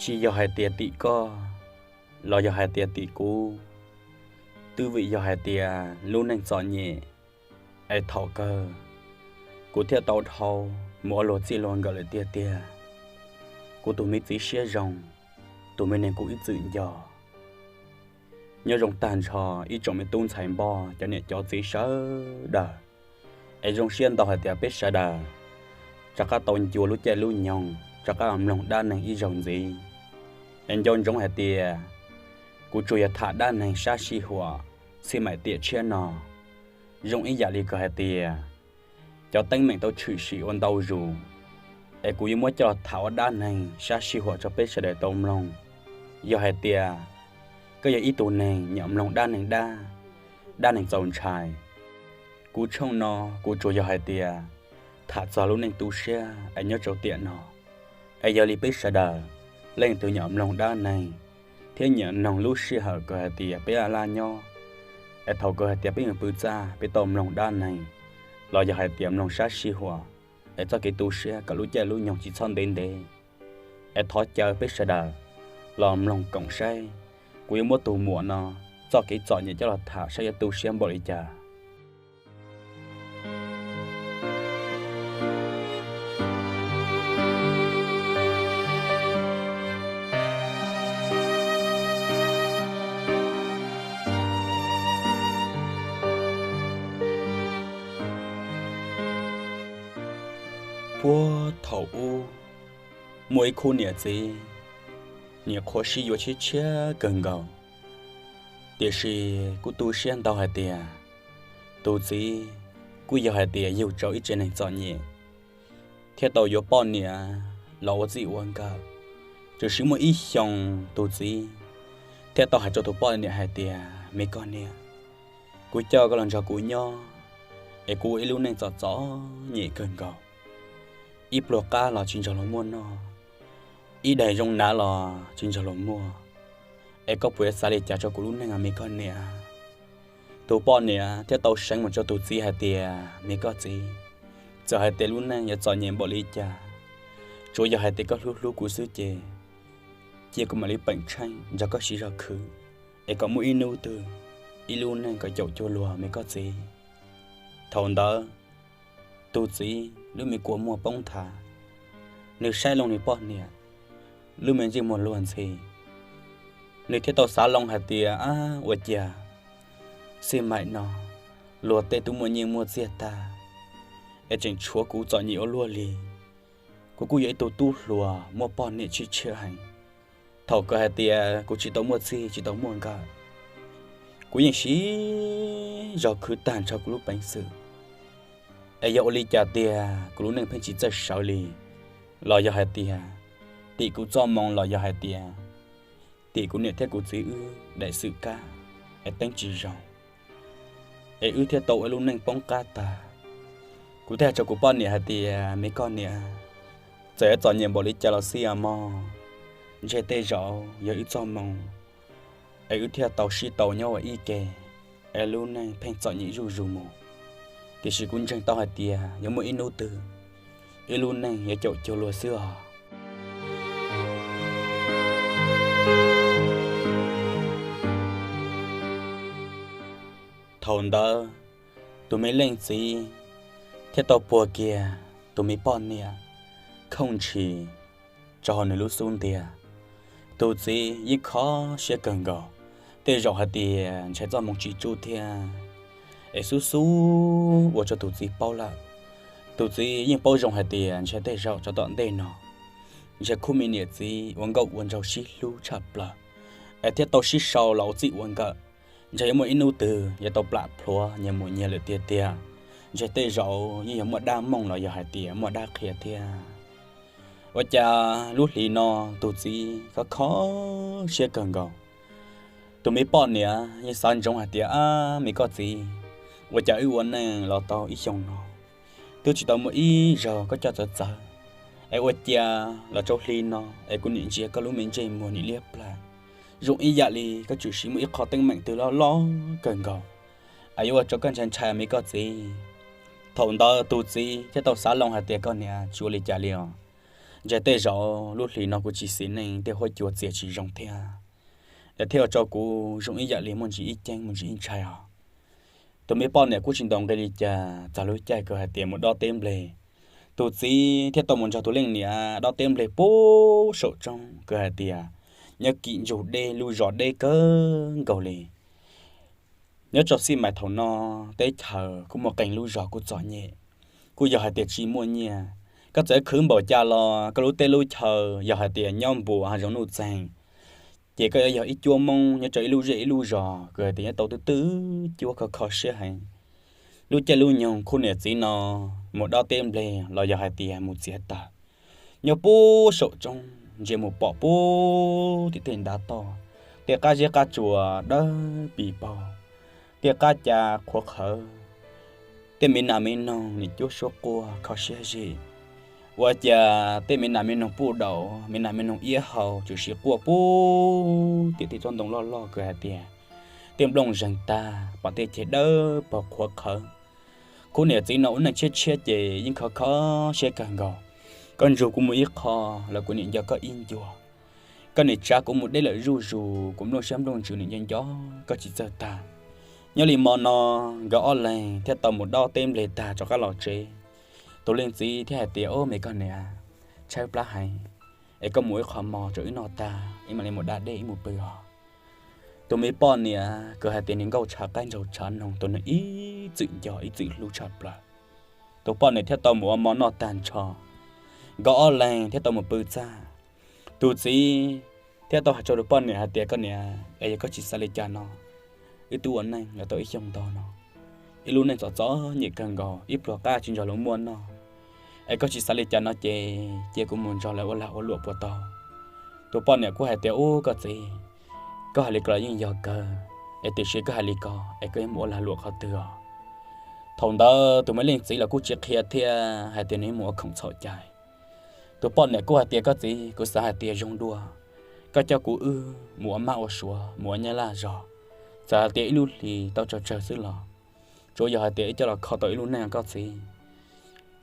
Tsis yog hais tias tim koj los yog hais tias tim kuv, twb vim yog hais tias lub neej txom nyem, es thaum kawg kuv thiaj tau dhau mus ua luag txij luag nkawm lawm tiag tiag. Kuv tus me txiv siab zoo, tus me neeg kuv ib txwm nco. Nyob zoo tag nrho ib tsoom me tub ntxhais npog, cov niam cov txiv sawv daws, es zoo siab ntau hais tias peb sawv daws rov qab tau ncua lub caij lub nyoog rov qab mloog dab neeg ib zaug ntxiv. Es nco ntsoov hais tias kuv tsuas yog tham dab neeg sab sij huam xij maim tiam tshiab no, zoo ib yam li kom hais tias cov teeb meem tau tshwm sim ua ntau zus, es kuv yuav muab coj los tham ua dab neeg sab sij huam rau peb sawv daws tau mloog. Yog hais tias koj yog ib tug neeg nyiam mloog dab neeg dab, dab neeg txaus ntshai, kuv tshooj no kuv tsuas yog hais tias tham txog lub neej tu siab es nyob rau tiam no. Es yog li peb sawv daws leej twg nyiam mloog dab neeg thiab nyiam mloog lub sij hawm kom hais tias peb laj laj nyob, es thaum kom hais tias peb mus pw txaj peb tau mloog dab neeg, los yog hais tias mloog sab sij huam, es txoj kev tu siab kom lub caij lub nyoog tsis txhob ntev ntev, es thov caw peb sawv daws los mloog koom saib, kuv yuav muab tus muam no txoj kev txom nyem coj los tham saib yuav tu siab npaum li cas. Puag thaum ub, muaj ib khub niam txiv, niam qhuav sib yuav tshiab tshiab kawg nkaus, tiam sis kuj tu siab ntau hais tias tus txiv kuj yog hais tias yug rau ib tsev neeg txom nyem, thiaj tau yuav poj niam los ua txij ua nkawm. Tiam sis muaj ib xyoos tus txiv thiaj tau hais rau tus poj niam hais tias, me koj niam, kuv coj koj los nrog kuv nyob, es kuv ua ib lub neej txom txom nyem kawg nkaus, ib pluag qab los tsis nrog luag muaj noj, ib daim zoo hnav los tsis nrog luag muaj, es koj puas yuav xav li cas rau kuv lub neej, me koj niam? Tus poj niam thiaj tau seev mus rau tus txiv hais tias, me koj txiv, txawm hais tias lub neej yuav txom nyem npaum li cas, tsuav yog hais tias koj hlub hlub kuv xwb ces, cia kuv mam li peem tsheej nrog koj sib zog khwv, es kom muaj ib hnub twg ib lub neej kom caum cuag luag, me koj txiv. Thaum ntawd tus txiv lub me kua muag poob nthav, nws saib loo nws poj niam, lub me ntsej muag luag ntxhi, nws thiaj tau xav loo hais tias, ab, ua cas xij maim no luag tej twb muaj nyiaj muaj txiag tag, es tseem tshuav kuv txom nyem ua luaj li. Kuv kuj yog ib tug tub hluas muaj poj niam tshiab tshiab heev, thaum kawg hais tias kuv tsis tau muaj txij tsis tau muaj nkawm, kuv yeej sib zog khwv tag nrho kuv lub peev xwm. Es yog ua li cas tiag kuv lub neej pheej tsis txawj sawv li, los yog hais tias tim kuv txoj moo, los yog hais tias tim kuv niam thiab kuv txiv wb daim xwm kab es teeb tsis zoo, es wb thiaj tau ua lub neej poob qab tag. Kuv thiaj hais rau kuv poj niam hais tias, me koj niam, txawm yuav txom nyem npaum li cas los xij os mog, ntshe tej zaum yog wb txoj moo, es wb thiaj tau sib tau nyob ua ib ke, es lub neej pheej txom nyem zuj zus mus. Tiam sis kuv ntseeg tau hais tias yuav muaj ib hnub twg ib lub neej yuav caum cuag luag xwb os. Thaum ntawd tus me leej txiv thiaj tau puag kiag tus me poj niam khooj ntshis rau hauv nws lub xub ntiag. Tus txiv yeej kho siab kawg nkaus, tej zaum hais tias ntshai txoj moo tsis tsub thiab, es xub xub ua rau tus txiv paub lawm. Tus txiv yeej paub zoo hais tias ntshai tej zaum rau tom ntej no, ntshai khub me niam txiv ua nkauj ua nraug sib hlub tshaj plaws, es thiaj tau sib sau los ua txij ua nkawm. Ntshai yuav muaj ib hnub twg yuav tau plam plhuav nyias mus nyias lawm tiag tiag. Ntshai tej zaum yeej yuav muaj dab mooj los yog hais tias muaj dab qhia thiab. Ua cas lub hlis no tus txiv kho kho siab kawg nkaus. Tus me poj niam yeej xav ntsoov hais tias, ab, me koj txiv, ua cas wb ua neej los tau ib xyoos no twb tsis tau muaj ib zaug koj coj txawv txawv, es ua cas los rau hli no es kuv nim ntsia koj lub me ntsej muag nim liab plag, zoo ib yam li koj tshwm sim muaj ib qho teeb meem twg loj loj kawg nkaus, es yuav ua rau koj ntshai ntshai, me koj txiv. Thaum ntawd tus txiv thiaj tau xav loo hais tias, koj niam, tsis ua li cas li os. ntshe tej zaum lub hlis no kuv tsis xis neej tej huab cua txias tsis zoo thiab, es thiaj ua rau kuv zoo ib yam li muaj ntsis ib ceeb muaj ntsis ib ntshai os. Tus me poj niam kuj tsis ntaus nqi li cas, txog lub caij kws hais tias mus dob teb npleg, tus txiv thiaj tau mus nrog tus leej niam dob teb npleg puag saum roob kws hais tias nyob kim ntsug deb lub zos deb kawg nkaus li. Nyob rau xij mais thaum no, teb chaws kuj muaj qee lub zos kuj txom nyem, kuj yog hais tias tsis muaj nyiaj. Koj txawm khwv npaum cas los koj lub teb lub chaw yog hais tias nyob npuas hav zoov nuj txeeg, ces koj yuav yog ib cuab Hmoob nyob rau ib lub zej ib lub zos kws hais tias nyob tau twb twb cuab kho kho siab heev. Lub caij lub nyoog khub niam txiv no mus dob teb npleg los yog hais tias mus txiav taws, nyob puag saum roob ntsia mus pom puag tim tej ntav toj, tej qab zeb qab tsuas dawb pis paug, tej qab ca qhuav qhawv, tej me nas me noog nim cuab suab quaj kho siab zim. Ua cas tej me nas me noog puj daum, me nas me noog iab hau tsuas sim quaj puag tim tej tsob ntoo loj loj kws hais tias tej nplooj zeeg tag, pom tej ceg dawb paug qhuav qhawv. Khub niam txiv no ua neej tshiab tshiab ces yeej kho kho siab kawg nkaus. Koj ntsug kuv mus ib qho los kuv nim nco koj ib ncua. Koj nim tsav kuv mus deb lawm zuj zus, kuv nplooj siab nplooj ntsws nim nco nco koj tsis txawj tag. Nyob li mo no, nkawd ob leeg thiaj tau mus dob teb npleg tag rov qab los tsev. Tus leej txiv thiaj hais tias, Ub, me koj niam, tshaib plab heev, es koj mus ib qho mov rau wb noj tag wb mam li mus da dej wb mus pw os. Tus me poj niam kws hais tias nws nkauj tshav qaib nraug tshav noog, tus nws ib txwm nco ib txwm hlub tshaj plaws. Tus poj niam thiaj tau mus ua mov noj tag nrho, nkawd ob leeg thiaj tau mus pw txaj. Tus txiv thiaj tau hais rau tus poj niam hais tias, Koj niam, es yog koj tsis xav li cas no, wb twb ua neej los tau ib xyoos ntau no, ib lub neej txom txom nyem kawg nkaus, ib pluag qab tsis nrog luag muaj noj, es koj tsis xav li cas no ces cia kuv mus nrog lawv ua lag ua luam puas tau? Tus poj niam kuj hais tias, Ub, koj txiv, koj hais li ko los yeej yog kawg, es tiam sis koj hais li ko es koj yuav mus ua lag luam qhov twg os? Thaum ntawd tus me leej txiv los kuj tsis qhia thiab, hais tias nws mus ua khoom txhaum cai. Tus poj niam kuj hais tias, Koj txiv, kuv xav hais tias zoo dua koj coj kuv wb mus ua mab ua suav mus ua nyab laj zog, txawm hais tias ib lub hlis tau tsawg tsawg xwb los tsuav yog hais tias wb coj los kho tau ib lub neej, koj txiv.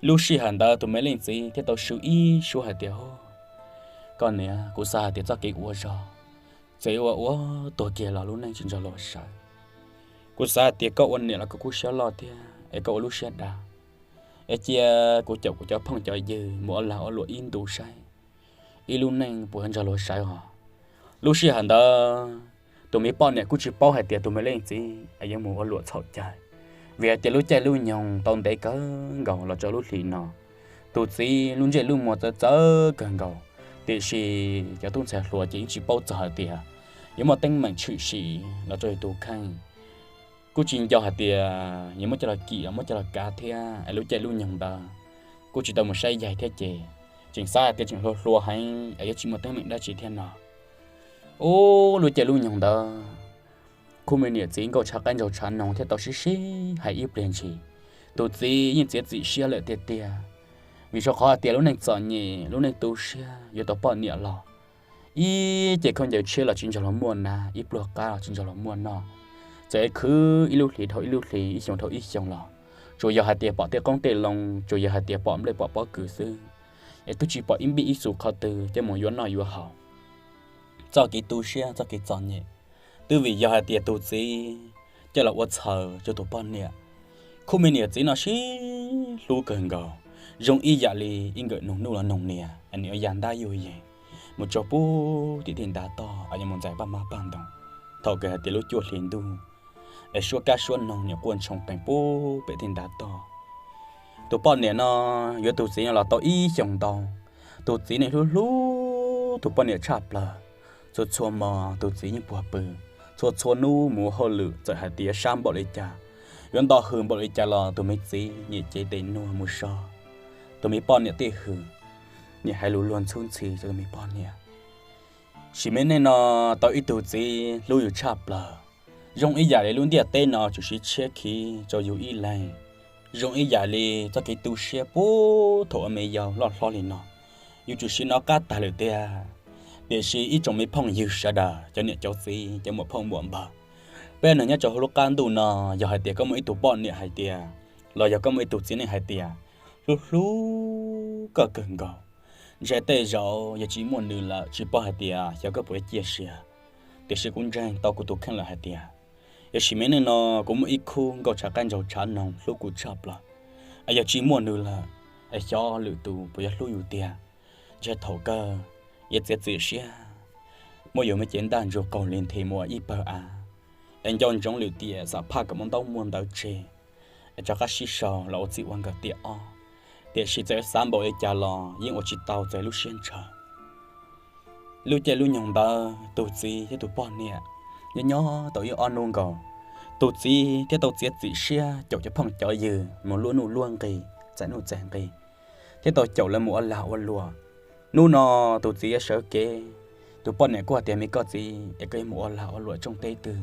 Lub sij hawm ntawd tus me leej txiv thiaj tau swb ib suab hais tias, Koj niam, kuv xav hais tias txoj kev ua zog txawm ua ua tuag kiag los lub neej tsis nrog luag sawv. Kuv xav hais tias koj ua niam los koj kuj siab loj thiab es koj ua lub siab dav, es cia kuv caum kuv cov phooj cov ywg mus ua lag ua luam ib ntus saib ib lub neej puas nrog luag sawv os. Lub sij hawm ntawd tus me poj niam kuj tsis paub hais tias tus me leej txiv yuav mus ua luam txhaum cai, vim hais tias lub caij lub nyoog tau ntev kawg nkaus los rau lub hlis no, tus txiv lub ntsej lub muag txawv txawv kawg nkaus, tiam sis cov tub ntxhais hluas ces yeej tsis paub txog hais tias yuav muaj teeb meem tshwm sim los rau yus tus kheej. Kuj tsis nco hais tias yuav muab coj los kim los muab coj los kav thiab es lub caij lub nyoog ntawd kuj tsis tau mus saib yaig thiab ces tseem xav hais tias tseem hluas hluas heev es yuav tsis muaj teeb meem dab tsi thiab no. Ub, lub caij lub nyoog ntawd khub me niam txiv nkauj tshav qaib nraug tshav noog thiaj tau sib sib hais ib pliag ntshis. Tus txiv yeej txiav txim siab lawm tiag tiag, vim rau qhov hais tias lub neej txom nyem lub neej tu siab yuav tau poj niam los ib ce khaub ncaws tshiab los tsis nrog luag muaj na, ib pluag qab los tsis nrog luag muaj noj, txawm khwv ib lub hlis dhau ib lub hlis ib xyoo dhau ib xyoo los tsuas yog hais tias pom tej qoob tej loo, tsuas yog hais tias pom nplej pom pob kws xwb, es twb tsis pom ib npib ib xus qhov twg coj mus yuav noj yuav haus. Txoj kev tu siab txoj kev txom nyem twb vim yog hais tias tus txiv coj los ua txhaws rau tus poj niam. Khub me niam txiv no sib hlub kawg nkaus, zoo ib yam li ib nkawm noog nuj los noog niam es nim ua ya ntab yuag yees mus rau puag tim tej ntav toj es yuav mus ntxais paj mab paj ntoos. Thaum kawg hais tias lub cuaj hlis ntuj es suab kab suab noog nim quaj ntshoo qees puag pem tej ntav toj. Tus poj niam no yuav tus txiv no los tau ib xyoos ntau. Tus txiv ne hlub hlub tus poj niam tshaj plaws. Txhua txhua hmo tus txiv yeej puag pw, txhua txhua hnub mus ua hauj lwm txawm hais tias sab npaum li cas, yuav nto hws npaum li cas los tus me txiv nim cev tes nuag mus so tus me poj niam tej hws, nim hais lus luag ntxhub ntxhi rau tus me poj niam. Sim me neej no tau ib tug txiv hlub yus tshaj plaws, zoo ib yam li lub ntiaj teb no tsuas siv tshiab khiv rau yus ib leeg, zoo ib yam li txoj kev tu siab puag thaum ua me yau loj hlob li no, yus tsuas siv no qab tag lawm tiag. Tiam sis ib tsoom me phooj ywg sawv daws, cov niam cov txiv, cov muam phauj muam npawg, peb neeg nyob rau hauv lub qab ntuj no, yog hais tias koj muaj ib tug poj niam hais tias, los yog koj muaj ib tug txiv neej hais tias hlub hlub koj kawg nkaus, Ntshe tej zaum yog tsis muaj nws lawm, tsis paub hais tias xyov koj puas yuav ciaj sia. Tiam sis kuv ntseeg tau kuv tus kheej lawm hais tias, yog sim me neej no kuv muaj ib khub nkauj tshav qaib nraug tshav noog hlub kuv tshaj plaws, es yog tsis muaj nws lawm, es xyov lwm tus puas yuav hlub yus tiag. Ntshe thaum kawg yuav txiav txim siab, muab yus me cev ntaj ntsug qaug li nthi mus ua ib pawg av, es nco ntsoov lwm tiam xam phaj kom muaj ntaub muaj ntawv tseg, es rov qab sib sau los ua txij ua nkawm tiam ob. Tiam sis txawm yuav xav npaum li cas los yeej ua tsis tau txog lub siab ntshaw. Lub caij lub nyoog ntawd tus txiv thiab tus poj niam nyob nyob tau ib ob hnub nkaus, tus txiv thiaj tau txiav txim siab caum cov phooj cov ywg mus luaj nuj luaj nqis, txais nuj txais nqis, thiab tau caum lawv mus ua lag ua luam. Hnub no tus txiv yuav sawv kev, tus poj niam kuj hais tias, me koj txiv, es koj yuav mus ua lag ua luam tsooj teb twg,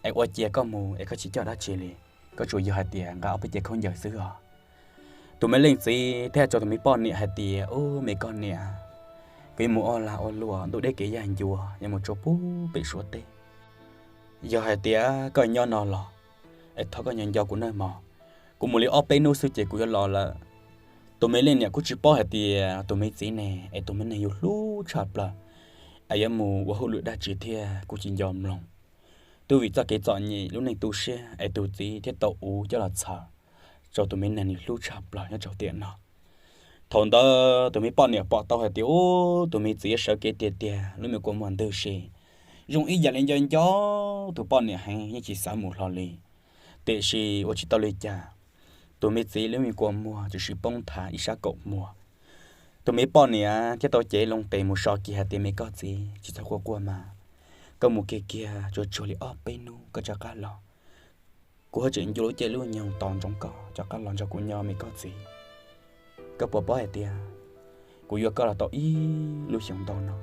es ua cas koj mus es koj tsis coj dab tsi li, koj tsuas yog hais tias nqa ob peb cev khaub ncaws xwb os. Tus me leej txiv thiaj hais rau tus me poj niam hais tias, ub, me koj niam, kuv yuav mus ua lag ua luam ntuj deb kev yag ncua, yuav mus rau pub pem Suav teb. Yog hais tias koj nyob no los, es thov koj nco nco kuv nawb mog. Kuv mus li ob peb hnub xwb ces kuv yuav los lawm. Tus me leej niam kuj tsis paub hais tias tus me txiv ne es tus me neeg yus hlub tshaj plaws, es yuav mus ua hauj lwm dab tsi thiab kuj tsis nco mloog. Twb vim txoj kev txom nyem lub neej tu siab es tus txiv thiaj tau ua coj los txhawb rau tus me neeg nws hlub tshaj plaws nyob rau tiam no. Thaum ntawd tus me poj niam pom tau hais tias, ub, tus me txiv yuav sawv kev tiag tiag, lub me kua muag ntws si, zoo ib yam li nco nco tus poj niam heev, yeej tsis xav mus hlo li. Tiam sis ua tsis tau li cas, tus me txiv lub me kua muag tsuas sim poob nthav ib sab kaum muag. Tus me poj niam thiaj tau cev loo tes mus so kiag hais tias, me koj txiv, tsis txhob quaj quaj mas, koj mus kiag kiag tsuag tsuag li ob peb hnub koj rov qab los. Kuv ho tseem nco lub caij lub nyoog tos ntsoov koj rov qab los nrog kuv nyob me koj txiv. Koj puas paub hais tias kuv yuav koj los tau ib lub xyoo ntau no,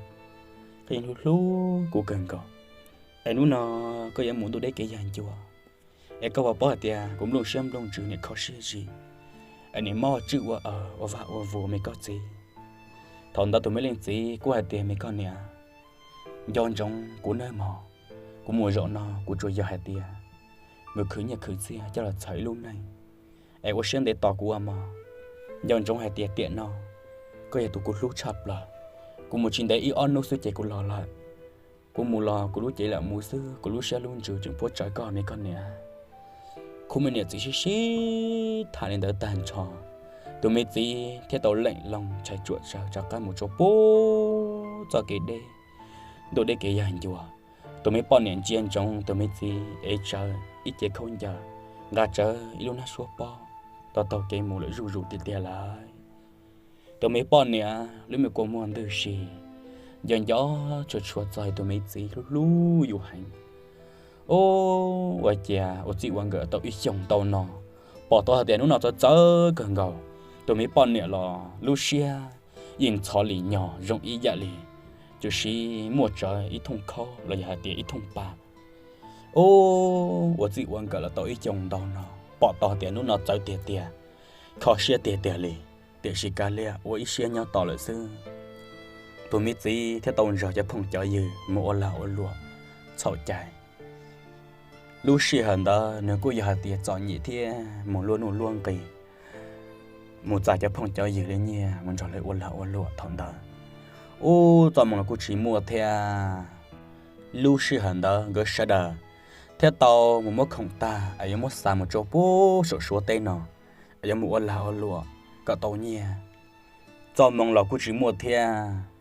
koj yeej hlub hlub kuv kawg nkaus, es hnub no koj yuav mus ntuj deb kev yag ncua, es koj puas paub hais tias kuv nplooj siab nplooj ntsws niam kho siab zim, es niam mob tswj ua aws ua vaj ua vus me koj txiv. Thaum ntawd tus me leej txiv kuj hais tias, me koj niam, nco ntsoov kuv nawb mog. Kuv mus zaum no kuv tsuas yog hais tias mus khwv nyiaj khwv txiaj coj los txhawb ib lub neej, es ua siab ntev tos kuv ua mog. Nco ntsoov hais tias tiam no koj yog tus kuv hlub tshaj plaws. Kuv mus tsis ntev ib ob hnub xwb ces kuv los lawm. Kuv mus los kuv lub cev lam mus xwb, kuv lub siab lub ntsws tseem phuab tsawv koj me koj niam. Khub me niam txiv sib sib tham li ntawd tag nrho, tus me txiv thiaj tau leem loo tshais tsuam tsawv rov qab mus rau pub txoj kev deb, ntuj deb kev yag ncua. Tus me poj niam ntsia ntsoov tus me txiv ev tsawv ib cev khaub ncaws, nqa tsawv ib lub hnab suab pob, tau taug kev mus lawm zuj zus tiag tiag lawm. Tus me poj niam lub me kua muag ntws si, nco nco tshua tshua txog tus me txiv hlub hlub yus heev. Ub, ua cas ua txij ua nkawm tau ib xyoos ntau no, pom tau hais tias hnub no txawv txawv kawg nkaus. Tus me poj niam los lub siab yeej ntxhov li nyog zoo ib yam li tsuas sim muaj tsawv ib thooj khaub los yog hais tias ib thooj pa. Ub, ua txij ua nkawm los tau ib xyoos ntau no, pom tau hais tias hnub no txawv tiag tiag, kho siab tiag tiag li, tiam sis kav liam ua ib siab nyob tos lawm xwb. Tus me txiv thiaj tau nrog cov phooj cov ywg mus ua lag ua luam txhaum cai. Lub sij hawm ntawd nws kuj yog hais tias txom nyem thiab mus luaj nuj luaj nqis, mus txais cov phooj cov ywg li nyiaj mus nrog lawv ua lag ua luam thaum ntawd. Ub, txoj hmoo los kuj tsis muaj thiab. Lub sij hawm ntawd nkawd sawv daws thiaj tau mus muab khoom tag es yuav muab xa mus rau pub saum Suav teb no, es yuav mus ua lag ua luam kom tau nyiaj. Txoj hmoo los kuj tsis muaj thiab.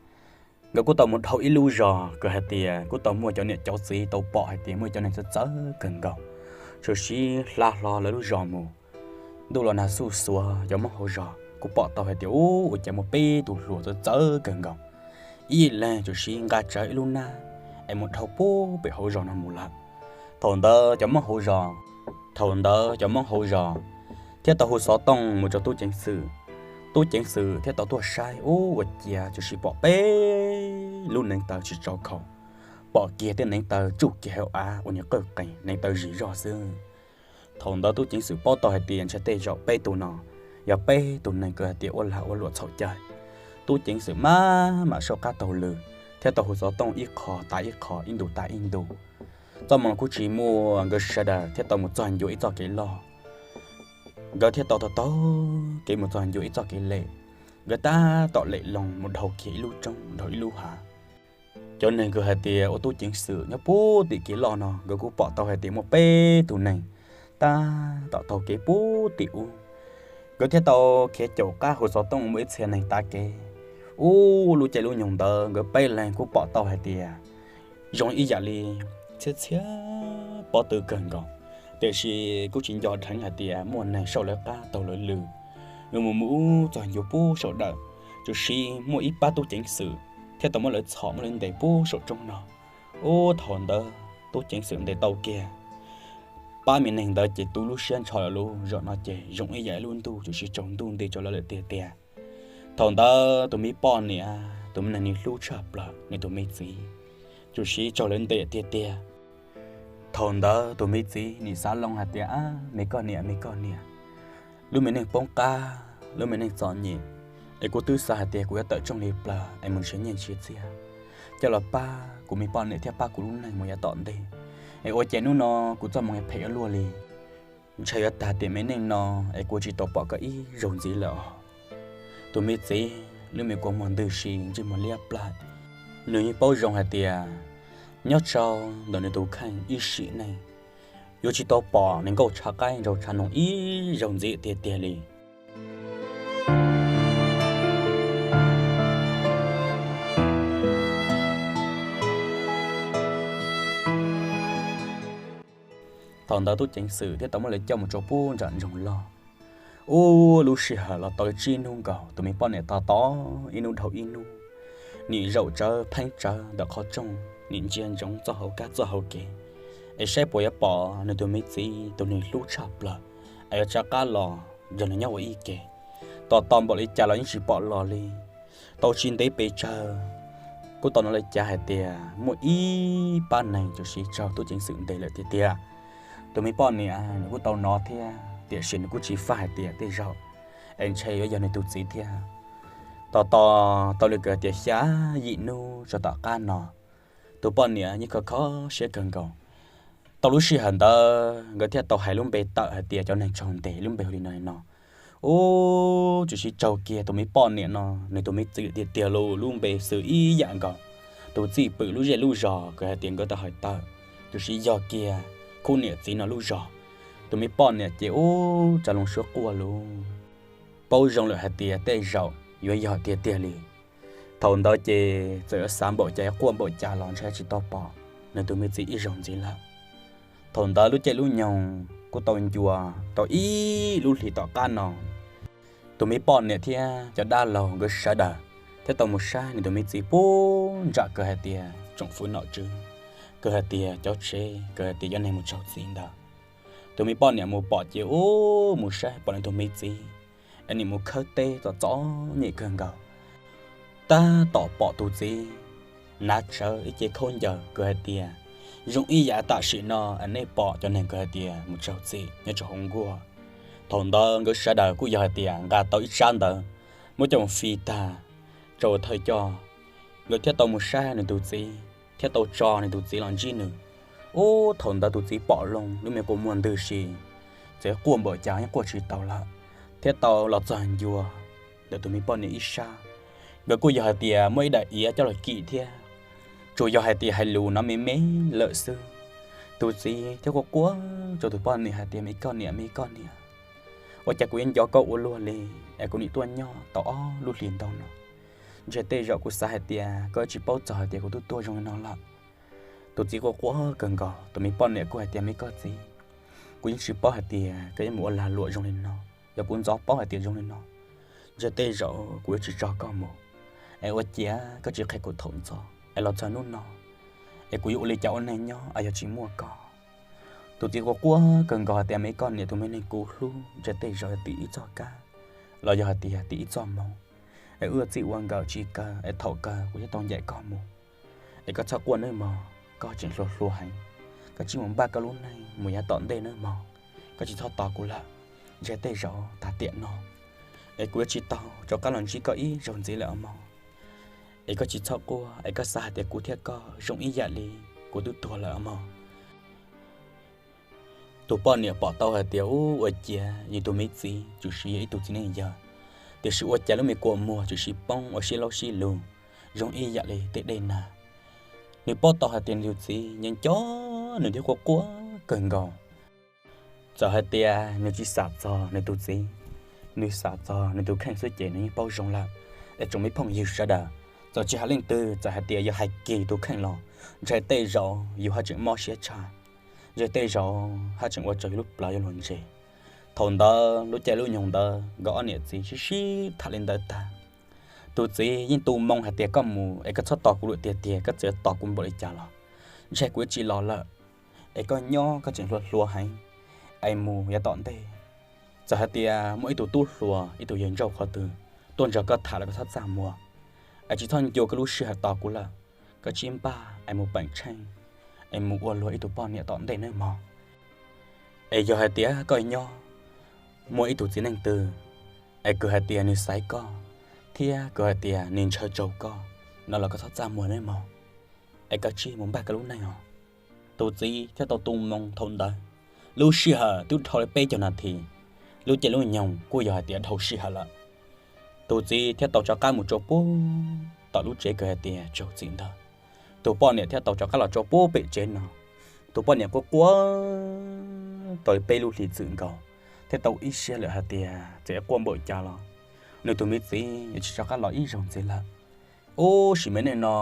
Nkawd kuj tau mus dhau ib lub zos kws hais tias kuj tau muaj cov niam cov txiv tau pom hais tias muaj cov neeg txawv txawv kawg nkaus, tsuas sim hla hlo lawv lub zos mus. Ntuj los nag xuj xuav, cov Hmoob hauv zos kuj pom tau hais tias ub, ua cas muaj peb tus hluas txawv txawv kawg nkaus, ib leeg tsuas sim nqa tsawv ib lub hnab es mus dhau pub pem hauv zos no mus lawm. Thaum ntawd cov Hmoob hauv zos, thaum ntawd cov Hmoob hauv zos thiaj tau hu xov tooj mus rau tub ceev xwm. Tub ceev xwm thiaj tau tuaj saib, ub, ua cas tsuas sim pom peb lub neev taw tsis tsau khau, pom kiag tej neev taw tsuj kiag hauv av ua nyuag qawj qees, neev taw zis zog xwb. Thaum ntawd tub ceev xwm paub tau hais tias ntshe tej zaum peb tus no yog peb tus neeg kws hais tias ua lag ua luam txhaum cai. Tub ceev xwm maj mam soj qab taug lw thiab tau hu xov tooj ib qho tas ib qho, ib ntu tas ib ntu. Txoj hmoo kuj tsis muaj, nkawd sawv daws thiaj tau mus txog ncua ib txoj kev loj. Nkawd thiaj tau taug taug kev mus txog ncua ib txoj kev lem. Nkawd tab tom lem loo mus dhau kiag ib lub roob dhau ib lub hav. Cov neeg kws hais tias ua tub ceev xwm nyob puag tim kev loj no nkawd kuj pom tau hais tias muaj peb tug neeg tab tom taug kev puag tim ub. Nkawd thiaj tau khiav caum qab hauv xov tooj muaj ib txhia neeg tav kev. Ub, lub caij lub nyoog ntawd nkawd peb leeg kuj pom tau hais tias zoo ib yam li txhiab txhiab pob tw kawg nkaus, tiam sis kuj tsis nco dheev hais tias muaj neeg saum lawv qab taug lawv lw. Nkawd mus mus ub txog ncua puag saum dawm, tsuas sis muaj ib pab tub ceev xwm thiaj tau muab lawv txhom muab lawv ntes puag saum roob no. Ub, thaum ntawd tub ceev xwm ntes tau kiag pab me neeg ntawd ces tu lub siab ntsho lawm lauj. Zaum no ces zoo ib yam ib lub ntuj tsuas sis tsaus ntuj nti rau lawv lawm tiag tiag. Thaum ntawd tus me poj niam tus me neeg nws hlub tshaj plaws nws tus me txiv tsuas sis raug lawv ntes tiag tiag. Thaum ntawd tus me txiv nim xav loo hais tias, me koj niam, me koj niam, lub me neej poob qab, lub me neej txom nyem, es kuv twb xav hais tias kuv yuav tawm rooj li plaws es mus nrhiav nyiaj nrhiav txiag coj los pab kuv me poj niam thiab pab kuv lub neej mus yav tom ntej, es ua cas hnub no kuv txoj hmoov phem ua luaj li. Ntshai yuav tag tiam me neej no es kuv tsis tau pom koj ib zaug ntxiv lawm os. Tus me txiv lub me kua muag ntws si ntsej muag liab plam, nws yeej paub zoo hais tias nyob rau ntawm nws tus kheej ib sim neej yuav tsis tau pom nws nkauj tshav qaib nraug tshav noog ib zaug ntxiv tiag tiag li. Thaum ntawd tub ceev xwm thiaj tau muab lawv coj mus rau puag nram nroog loj. Ub, lub sij hawm los tau tsib hnub nkaus, tus me poj niam tos tos ib hnub dhau ib hnub, nim zaum tsawv pheeb tsawv ntawm qhov rooj, nim ntsia ntsoov txoj hauv kab txoj hauv kev es saib puas yuav pom nws tus me txiv tus nws hlub tshaj plaws es yuav rov qab los nrog nws nyob ua ib ke. Tos tos npaum li cas los yeej tsis pom los li. Tau tsis ntev pes tsawg, kuj tau hnov lawv cav hais tias muaj ib pab neeg tsuas sis raug tub ceev xwm ntes lawm tiag tiag. Tus me poj niam nws kuj tau hnov thiab tiam sis nws kuj tsis faj hais tias tej zaum es ntshe yuav yog nws tus txiv thiab. Tos tos tau li kwv tias xya yim hnub tso tom qab no, tus poj niam yeej kho kho siab kawg nkaus. Tau lub sij hawm ntawd nkawd thiaj tau hais lub npe tawm hais tias cov neeg raug ntes lub npe hu li no li no. Ub, tsuas sis raug kiag tus me poj niam no nws tus me txiv tiag tiag lub npe xwb ib yam nkaus. Tus txij pwm lub zej lub zos kws hais tias nkawd tau hais tawm, tsuas sis yog kiag khub niam txiv no lub zos. Tus me poj niam ces ub, tsa loo suab quaj lug, paub zoo lawm hais tias tej zaum yuav yog tiag tiag li. Thaum ntawd ces txawm yuav xav npaum cas quaj npaum cas los ntshe tsis tau pom nws tus me txiv ib zaug ntxiv lawm. Thaum ntawd lub caij lub nyoog kuj tau ncua tau ib lub hlis tom qab no, tus me poj niam thiab cov dab laug nkawd sawv daws thiaj tau mus saib nws tus me txiv puag nram kws hais tias tsoom fwv nom tswv, kws hais tias cov tsev kws hais tias cov neeg mus raug txim ntawd. Tus me poj niam mus pom ces ub, mus saib pom nws tus me txiv es nim mus khawb teb txom txom nyem kawg nkaus. Tab tom pom tus txiv hnav tsawv ib ce khaub ncaws kws hais tias zoo ib yam tam sim no es nej pom cov neeg kws hais tias mus raug txim nyob rau hauv nkuaj. Thaum ntawd nkawd sawv daws kuj yog hais tias nqa tau ib tsab ntawv muab coj mus fi tag rau thawj coj, nkawd thiaj tau mus saib nws tus txiv thiab tau tso nws tus txiv los ntsib nws. Ub, thaum ntawd tus txiv pom loo lub me kua muag ntws si, txawm quaj npaum cas yeej quaj tsis tau lawm, thiaj tau los txog ncua ntawm tus me poj niam ib sab. Nkawd kuj yog hais tias muaj ib daim iav coj los kim thiab, tsuas yog hais tias hais lus no me me lawm xwb. Tus txiv thiaj quaj quaj rau tus poj niam hais tias, me koj niam, me koj niam, ua cas kuv yuav nco koj ua luaj li es kuv nim tuaj nyob tau ob lub hlis ntau no, ntshe tej zaum kuv xav hais tias koj tsis paub txog hais tias kuv twb tuag zoo li no lawm. Tus txiv quaj quaj kawg nkaus, tus me poj niam kuj hais tias, me koj txiv, kuv yeej tsis paub hais tias koj yuav mus ua lag luam zoo li no. Yog kuv ntxov paub hais tias zoo li no, ntshe tej zaum kuv yuav tsis tso koj mus, es ua ciav koj tsis qhia kuv thaum ntxov es los txog hnub no es kuv yuav ua li cas ua neej nyob es yog tsis muaj koj. Tus txiv quaj quaj kawg nkaus hais tias, me koj niam, tus me neeg kuv hlub, ntshe tej zaum yog tim ib txoj kab los yog hais tias tim ib txoj hmoov es wb ua txij ua nkawm tsis kawg es thaum kawg kuv thiaj tau ncaim koj mus. Es koj txhob quaj nawb mog, koj tseem hluas hluas heev, koj tsij mus npaj koj lub neej mus yav tom ntej nawb mog, koj tsis txhob tos kuv lawm. Ntshe tej zaum tag tiam no es kuv yuav tsis tau rov qab los ntsib koj ib zaug ntxiv lawm mog. Es koj tsis txhob quaj, es koj xav hais tias kuv thiab koj zoo ib yam li kuv twb tuag lawm mog. Tus poj niam pom tau hais tias ub, ua ciav yus tus me txiv tsuas yog ib tug txiv neej yawg, tiam sis ua cas lub me kua muag tseem sib poob ua sib laub sib lug zoo ib yam li tej dej nag. Nws paub tau hais tias nws tus txiv nyob nco nws thiab quaj quaj kawg nkaus. Txawm hais tias nws tsis xav txog nws tus txiv, nws xav txog nws tus kheej xwb ces nws yeej paub zoo lawm. Es tsoom me phooj ywg sawv daws, txawm tsis hais leej twg, txawm hais tias yog hais kiag tus kheej los, ntshai tej zaum yus haj tseem mob siab tshaj, ntshai tej zaum haj tseem ua rau yus lub plawv yuav luag ntse. Thaum ntawd lub caij lub nyoog ntawd nkawd ob niam txiv sib sib tham li ntawd tag, tus txiv yeej tu moo hais tias koj mus es koj txhob tos kuv lawm tiag tiag, koj txawm tos kuv npaum li cas los ntshai kuv yuav tsis los lawm. Es koj nyob koj tseem hluas hluas heev, es mus yav tom ntej, txawm hais tias muaj ib tug tub hluas ib tug yawg ntsauj qhov twg tuaj nrog koj tham los koj txhob txaj muag, es tsis txhob ncua koj lub sij hawm tos kuv lawm. Koj tsib npaj es mus peem tsheej, es mus ua luag ib tug poj niam tom ntej nawb mog. Es yog hais tias koj nyob muaj ib tug txiv neej twg es kws hais tias nws xaiv koj thiab kws hais tias nws ntshaw tsaug koj no los koj txhob txaj muag nawb mog, es koj tsij mus npaj koj lub neej os. Tus txiv thiaj tau tu moo thaum ntawd. Lub sij hawm twb dhau li peb caug nas this, lub caij lub nyoog kuj yog hais tias dhau sij hawm lawm. Tus txiv thiaj tau rov qab mus rau puag tom lub tsev kws hais tias tsaug txim ntawd. Tus poj niam thiaj tau rov qab los rau puag pem tsev no. Tus poj niam quaj quaj tau li peb lub hlis txwm nkaus, thiaj tau ib siab lawm hais tias txawm quaj npaum cas los nws tus me txiv yuav tsis rov qab los ib zaug ntxiv lawm. Ub, sim me neej no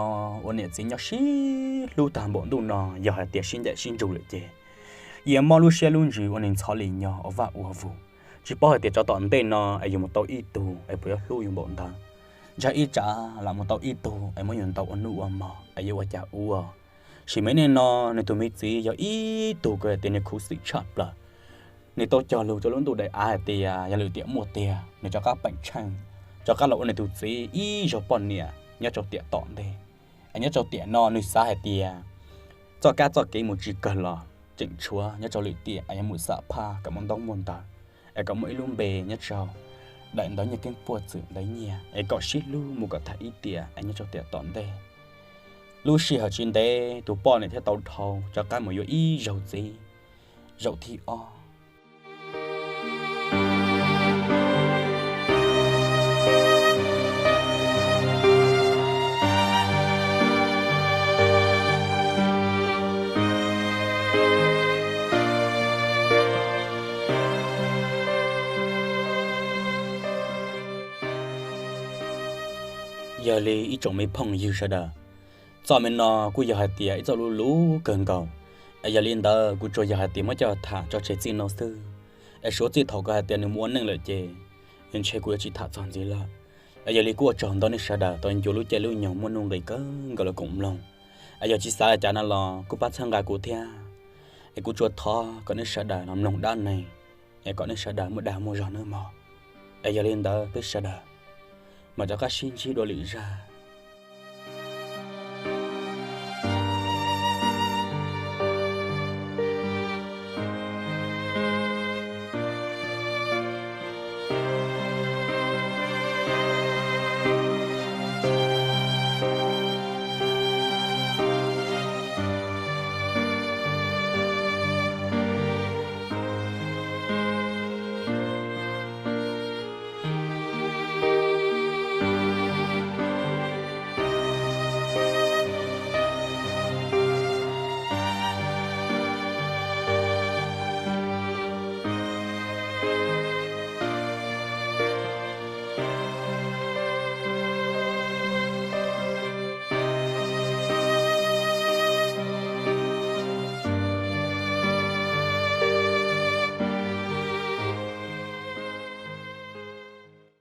ua niam txiv nyob sib hlub tag npaum ntuj no, yog hais tias sib ncaim sib ntsug lawm ces yuav mob lub siab lub ntsws ua neeg ntxhov li nyob ua vaj ua vug. Tsis paub hais tias tsov tom ntej no es yus mus tau ib tug es puas yuav hlub yus npaum ntawd. Ntshai ib tsam lam mus tau ib tug es muab yus ntaus ua nub ua mog es yuav ua cas ua. Sim me neej no nws tus me txiv yog ib tug kws hais tias nws khuv xim tshaj plaws. Nws tau cog lus rau lub ntuj daim av hais tias yog lwm tiam muaj tiag nws rov qab peem tsheej, rov qab los ua nws tus txiv ib zaug poj niam nyob rau tiam tom ntej. Es nyob rau tiam no nws xav hais tias txoj kab txoj kev mus tsis kawg los tseem tshuav nyob rau lwm tiam es yuav mus xam phaj kom muaj ntaub muaj ntawv, es kom muaj ib lub npe nyob rau daim ntawv nyiaj keeb puaj txwm ntawv nyiaj, es kom sib hlub mus kom tag ib tiam es nyob rau tiam tom ntej. Lub sij hawm tsis ntev tus poj niam thiaj tau dhau rov qab mus yuav ib zaug txiv, zaum thib ob. Yog li ib tsoom me phooj ywg sawv daws, txoj me no kuj yog hais tias ib txoj lub luv kawg nkaus, es yog li ntawd kuv tsuas yog hais tias muab coj tham tso tseg txij no xwb, es suav txij thaum kawg hais tias nws mus ua neej lawm ces ntshe kuv yuav tsis tham txog ntxiv lawm. Es yog li kuj ua tsaug ntau nej sawv daws tau ncua lub caij lub nyoog muaj nuj nqis kawg nkaus los koom mloog. Es yog tsis xav li cas no los kuj pab txhawb nqa kuv thiab. Es kuv tsuas thov kom nej sawv daws los mloog dab neeg, es kom nej sawv daws muaj dag muaj zog nawb mog. Es yog li ntawd peb sawv daws mam rov qab sib ntsib dua lwm zaj.